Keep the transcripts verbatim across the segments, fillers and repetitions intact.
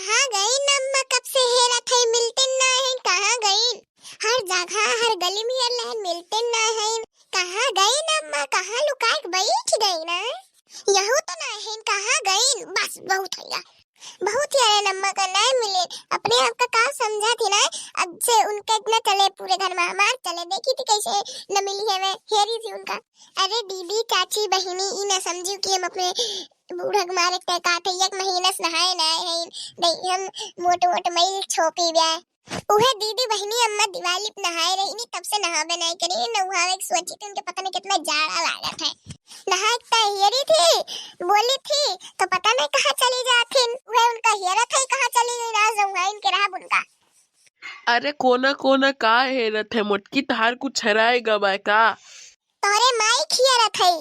कहाँ गइन अम्मा, कब से हेरत हई, मिलतिन नाहीं, कहाँ गइन? हर जगह, हर गली में हेर लेहन, मिलतिन नाहीं। कहाँ गइन अम्मा, कहाँ लुकाइक बैठ गइन? यहू तो नाहीं, कहाँ गइन? बस, बहुत होइगा, बहुत हेरन अम्मा का, नाहीं मिलिन। अपने आप का का समझा थी ना, अब से उनका इतना चले पूरे घर में, हमार चले। देखी थी कैसे न मिली है, मैं हेरी थी उनका। अरे दीदी, चाची, बहिनी, ई ना समझियो कि हम अपने बूढ़ा के मारे तय का थे, एक महीना से नहाए ना है, नहीं हम मोट मोट मैल छोपी ब्या। उहे दीदी, बहिनी, अम्मा दिवाली पे नहाए रही नी, तब से नहावे नहीं करी, नहावे के सोची तो उनके पता नहीं कितना जाड़ा लागत है। नहाए के तय हेरी थी, बोली थी, तो पता नहीं कहाँ चली जाथिन। उहे उनका हेरत है, कहाँ चली गई, राज रहुआ इनके रहा उनका। अरे कोना कोना का हेरत है मोटकी, तहार कुछ हेराए गवा का? तोरे माई खियरत है।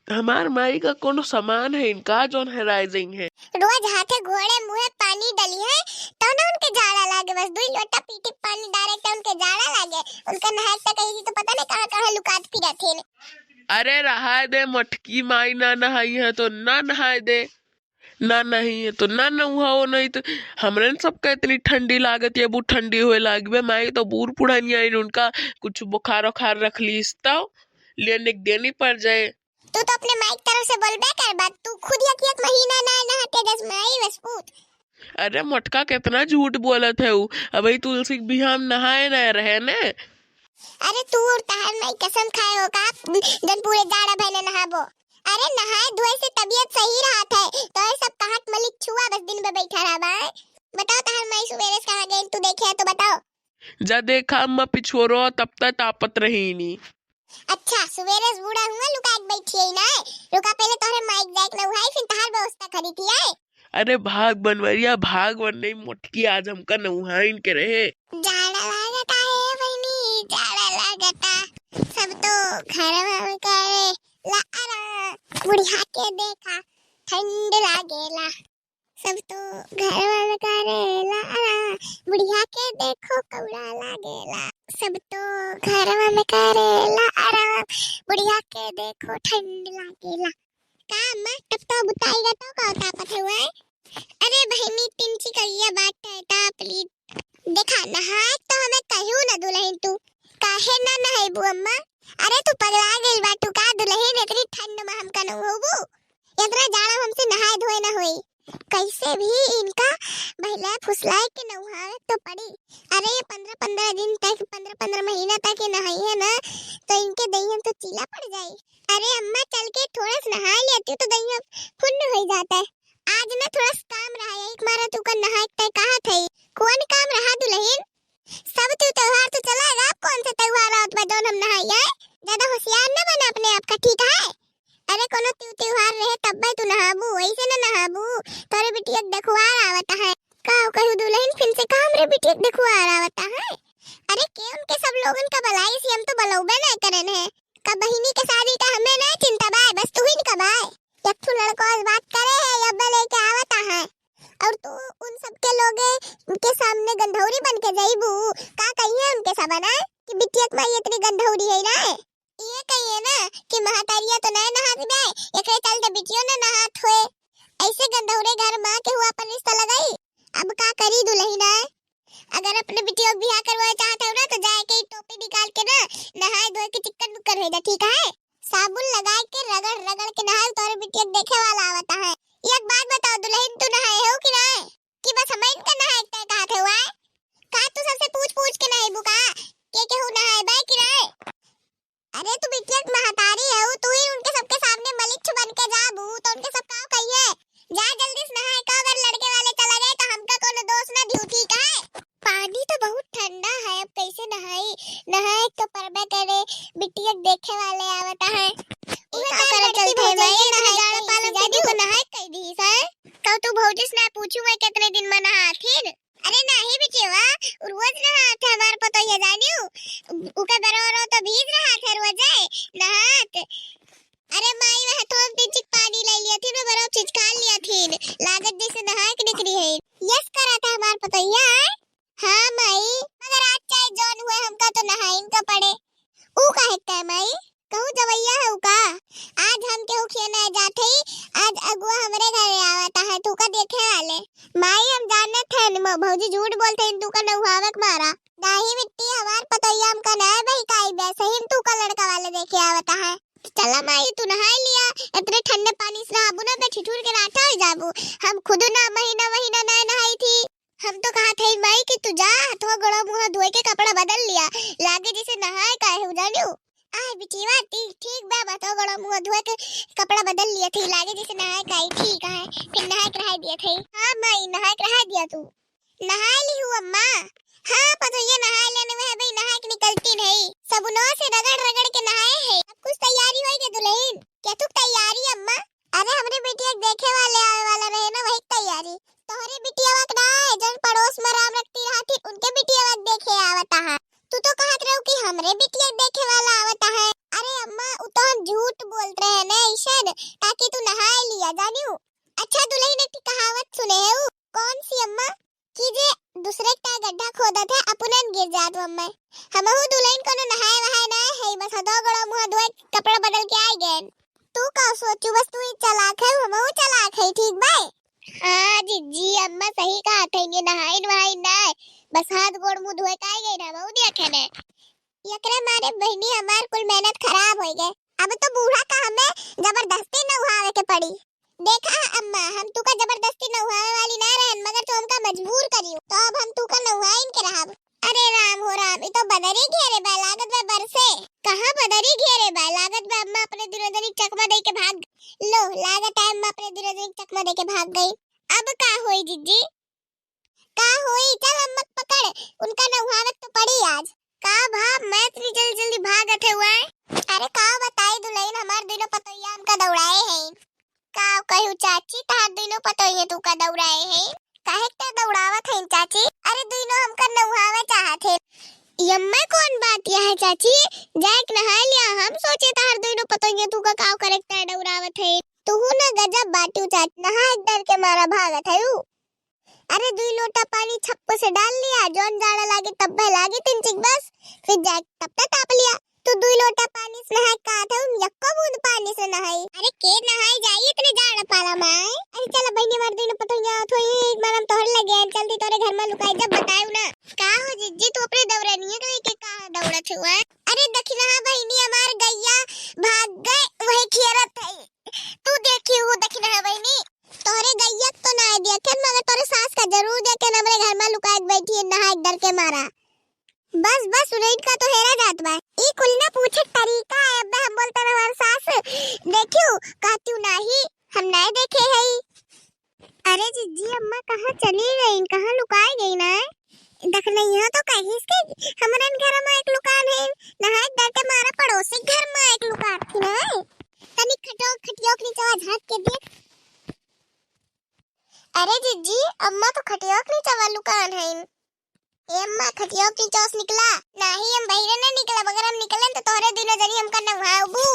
हमार माई का कोनो सामान है इनका जौन हेराए जइहें? रोज हाथे घोड़े मुँहे पानी डलिहें, तब ना उनके जाड़ा लागे। बस दुई लोटा पीठी पानी डारे के उनके जाड़ा लागे। उनका नहाए के कही तो पता नहीं कहाँ कहाँ लुकात फिरत हैं। अरे रहाए दे मोटकी, माई ना नहाई है तो ना नहाए दे, ना नहाई है तो ना नहाओ, नहीं तो हमरे न सबका इतनी ठंडी लागत है, बहुत ठंडी होए लागबे। माई तो बूढ़ पुढ़ानी आइन, उनका कुछ बुखार उखार रख लीस तो लेने के देनी पड़ जाए। तू तो अपने माई की तरफ से बोलबे करबा, तू खुद एक, एक महीना ना नहाते दस माई बस पूत। अरे मोटका कितना झूठ बोलत है उ, अबही तुलसी के बिहान नहाए ना रहे ने। अरे तू और तहार माई कसम खाए हो का, जन पूरे जाड़ा भइले नहाबो। अरे नहाए धोए से तबीयत सही रहत है, तो ये सब कहत मलिक छुआ बस दिन में बैठा रहबा है। बताओ तहार माई सुबेरे से कहाँ गई, तू देखे है तो बताओ। जा देखा अम्मा पिछोरो तब तक तापत रही नी। अच्छा, सुबेरे से बूढ़ा हुआ लुका के बैठी है ना। रुका, पहले तोहरे माइक जाए के नहाई, फिर तहार व्यवस्था करी थी, आए। अरे भाग बनवरिया, भाग वन नहीं मोटकी, आज हमका नौहाइन के रहे। जाड़ा लागता है बहिनी, जाड़ा लागता। सब तो घरवा में करे ला आराम। बुढ़िया के देखा ठंड लागेला। सब तो घरवा में करेला आराम, बुढ़िया के देखो कौड़ा लागेला। सब तो घरवा में करेला आराम, बुढ़िया के देखो ठंड लागेला। का अम्मा, टपटप बुताई गा तो का तापत हुआ है? अरे बहिनी, तिनची करिया बात है ताप ली। देखा, नहाए तो हमें कहू ना दुलहिन तू, काहे ना नहाइबू अम्मा? अरे तू पगला गइल बाटू का दुलहिन, इतनी ठंड में हमका नहउबू? इतना जाड़ा हमसे नहाए धोए ना होई। कैसे भी इनका बहलाए फुसलाए के नहाए तो पड़ी। अरे ये पन्द्रह पन्द्रह दिन तक, पन्द्रह पन्द्रह महीना तक ये नहाई है ना, तो इनके दहिया तो चीला पड़ जाई। अरे अम्मा, चल के थोड़ा सा नहा लेती तो दहिया फुन्न हो जाता है। आज ना थोड़ा सा काम रहा है, एक मारा तू का नहाए के तय कहा थे। कौन काम रहा दुलहिन? सब तू त्योहार तो चला गया, अब कौन सा त्योहार आवत बा जौन हम नहाई आए? ज्यादा होशियार ना बना अपने आप का, ठीक है? अरे कोनो त्यू त्योहार रहे तब तू नहाबू, ऐसे ना नहाबू। तोरे बिटिया के देखुआर आवत है। का कहू दुलहिन, फिर से का हमरे बिटिया के देखुआर आवत है? अरे के उनके सब लोगन का बलाई से हम तो बलौबे ना करेन है। का बहिनी के शादी का हमें ना चिंता बाय, बस तू ही का बाय। एक ठो लड़को आज बात करे है, अब लेके आवत है। और तू उन सबके लोगे के सामने गंधौरी बन के जाइबू, का कहिए उनके सब ना कि बिटिया के माई इतनी गंधौरी है ना? ये कहिए ना कि महतारिया तो नए नहात बे, एकरे चलते बिटियो ना नहात होए। ऐसे गंधौरे घर माँ के हुआ अपन रिश्ता लगाई। अब का करी दुलहिन आए? अगर अपने बिटिया के बियाह करवाए चाहत हो ना तो जाए के ई टोपी निकाल के ना नहाए धोए के चिक्कन मुक्कन हो जा, ठीक है? साबुन लगाए के रगड़ रगड़ के नहाए, तोरे बिटिया के देखे वाला आवता है। एक बात बताओ दुलहिन, तू नहाए हो कि ना? कि बस हम इनका नहाए के कहा थे हुआ है? का तू सबसे पूछ पूछ के नहाए बुका? के केहू नहाए बे कि ना? अरे तू बिटिया के महतारी है, तू ही उनके सबके सामने मलिक बन के जाबू तो उनके सब का कहिए? जा जल्दी से नहाए का, अगर लड़के वाले चला गए तो हमका कोनो दोष ना दियो, ठीक है? पानी तो बहुत ठंडा है, अब कैसे नहाई? नहाए तो परबे करे, बिटिया के देखे वाले आवता है। उहे का करे चलते है, मैं नहाए का पालन कर दी तो नहाए कह दी है। कब तू भौजी से ना पूछू मैं कितने दिन में नहाथिन? अरे नाही बिटिया, उ रोज नहात है हमार पतोहिया जानियो। उके बरो बरो तो भीज रहा था रोजे नहात। अरे माई, वह थोक दिन चिक पानी ले लिया थी, मैं बरो चिच खा लिया थी, लागत जैसे नहाए के निकली है। यस करा था हमार पतोहिया। हाँ माई, मगर आज चाहे जौन हुए हमका तो नहाइन का पड़े। ऊ काहे के माई? कहू जवैया है का? आज हम केहू खिया ना जात हई, आज अगुआ हमरे घरे आवता है, तू का देखे वाले। माई, हम जानत हन, मो भौजी झूठ बोलत हइन, तू का नहुआवे के मारा। नाही बिट्टी, हमार पतोहिया हमका नाय बहिकाई बे, सही में तू का लड़का वाले देखे आवत है। चला माई, तू नहाई लिया, इतने ठंडे पानी से नहाबू ना, बे ठिठुर के राठा हो जाबू। हम खुद ना महीना महीना ना नहाई थी। हम तो कहत हई माई कि तू जा, हथवा गोड़ा मुँह धोए के कपड़ा बदल लिया, लागे जैसे नहाए का है, जानियो। आय बिटिया, ठीक, ठीक बा, हथवा गोड़ा मुँह धोए के कपड़ा बदल लिया थी, लागे जैसे नहाए का है, ठीक है, फिर नहाए के रहाई दिया थी। हाँ माई, नहाए के रहाई दिया तू। नहाए ली हूँ अम्मा। हाँ पतोहिया, नहाए लेने में है भाई, नहाए के निकलती नहीं, सबुनवा से रगड़ रगड़ के नहाए है। अब कुछ तैयारी होई के दुल्हन? केतुक तैयारी अम्मा? अरे हमरे बिटिया के देखे वाले आवे वाला रहे ना, वही के तैयारी। तोहरे बिटिया के ना है, जौन पड़ोस में राम रखती रहती, उनके बिटिया के देखे आवत है। तू तो कहत रहू कि हमरे बिटिया के देखे वाला आवत है। अरे अम्मा, उ तो हम झूठ बोलत रहे ना ऐसन, ताकि तू नहाए लिया, जानियो। अच्छा दुल्हन, एक ठे कहावत सुने है उ? कौन सी अम्मा? कि जे दूसरे का गड्ढा खोदत है, अपनन गिर जात बा अम्मा। हमहू दुल्हन कोनो नहाए वहाए ना है, बस हथवा गोड़ा मुँह धोए, कपड़ा बदल के आइ गए। तू का सोचू, बस तू ही चालाक है, हमहू चालाक है, ठीक बा? हाँ जिज्जी, अम्मा सही कहत है, ये नहाइन वहाइन ना है, बस हाथ गोड़ मुँह धोए के आइ गए ना, हमहू देखे ने। एकरे मारे बहिनी हमार कुल मेहनत खराब होइ गए। अब तो बूढ़ा का हमें जबरदस्ती नहुआवे के पड़ी। देखा अम्मा, हम तू का जबरदस्ती नहुआवे वाली ना रहन, मगर तू हमका मजबूर करियो, तो अब हम तू का नहुआइन के रहब। अरे राम हो राम, ई तो बदरी घेरे बा, लागत बा बरसे। कहाँ बदरी घेरे बा, लागत बा अम्मा अपने दुनो जनी चकमा दे के भाग। लो, लागत है अम्मा अपने दुनो जनी चकमा दे के भाग गई। अब का होई जिज्जी? का होई, चल अम्मा पकड़, उनका नहुआवे तो पड़ी आज। का भा, मैं इतनी जल्दी जल्दी भागत है हुआ है? अरे का बताई दुल्हन, हमार दुनो पतोहिया हमका दौड़ाए हैं। का कहू चाची, तहार दुनो पतोहिया तू का दौड़ाए हैं? काहे के दौड़ावत हैं चाची? अरे दुनो हमका नहुआवे चाहत हैं। यम्मा कौन बात यह है चाची, जाए के नहाए लिया, हम सोचे तहार दुनो पतोहिया तू का काव करे के दौड़ावत है। तू ना गजब बाटू चाची, नहाए के डर के मारा भागत है ऊ। अरे दुई लोटा पानी छप्प से डाल लिया, जौन जाड़ा लागे तब्बे लागे तिनचिक बस, फिर जाके तब तक ताप लिया। तू दुई लोटा पानी से नहाए का था, हम यक्को बूंद पानी से नहाई। अरे के नहाए जाई इतने जाड़ा पाला माय। अरे चला बहिनी, हमार दुनो पतोहिया थोई मारम तोहरे लगे, जल्दी तोरे घर में लुकाई, जब बताए ना। का हो जिज्जी, तू अपने दौरनिया के लेके कहाँ दौड़त हुआ है? अरे दखिनहा बहिनी, हमार गैया भाग गए, वही खेरत है। तू देखी हो दखिनहा बहिनी, तोहरे गैया के तो ना देखे, मगर तोरे सास का जरूर देखे, हमरे घर में लुकाए के बैठी है, नहाए के डर के मारा। बस, बस, उन्हीं का तो हेरा जात बा। ई कुल ना पूछे तरीका है, अब हम बोलते ना हमार सास, देखियो, कहती हूँ नाही, हम नहीं देखे है। अरे जिज्जी, अम्मा कहाँ चली गई, कहाँ लुकाए गई ना? देख नहीं हो तो कहिस कि हमरन घर में एक लुकान है, नहाए के डर के मारा पड़ोसी घर में एक लुकान थी ना। तनी खटो, खटियो के नीचे झाँक के देख। अरे जिज्जी, अम्मा तो खटियो के नीचे लुकान है। ए अम्मा, खटियो के नीचे से निकला। नाही, हम बहिरे नहीं निकलब, अगर हम निकलेन तो तोहरे दुनो जनी हमका नहुआबू।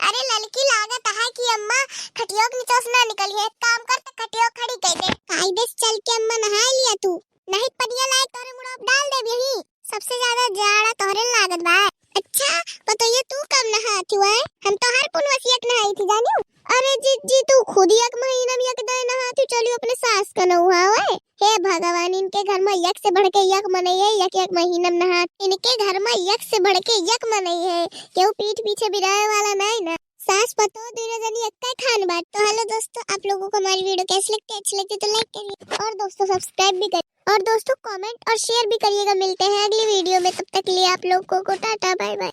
अरे ललकी, लागत है कि अम्मा खटियो के नीचे से ना निकली है, एक काम कर तो खटियो खड़ी कर दे। काई देस चल के अम्मा नहाए लिया तू। नहीं पनिया लाए तोरे मुड़ा पे डाल देब यही। सबसे ज्यादा जाड़ा तोहरे लागत बा। अच्छा, पतोहिया तू कब नहात हुआ है? हम तो हर पुनवसिया के नहाई थी जानियो। अरे जिज्जी, तू खुद एक महीना में एक दाई नहात हूँ, चलियो अपने सास का नहुआवे। हे भगवान, इनके घर में एक से बढ़ के एक मनई है, एक एक महीना में नहात। इनके घर में एक से बढ़ के एक मनई है, केहू पीठ पीछे बिराए वाला नहीं ना। सास पतोह दोनों जनी एक्के खान बात। तो हेलो दोस्तों, आप लोगों को हमारी वीडियो कैसी लगती है? अच्छी लगती है तो लाइक करिए और दोस्तों सब्सक्राइब भी करिए और दोस्तों कमेंट और शेयर भी करिएगा। मिलते हैं अगली वीडियो में, तब तक के लिए आप लोगों को टाटा बाय बाय।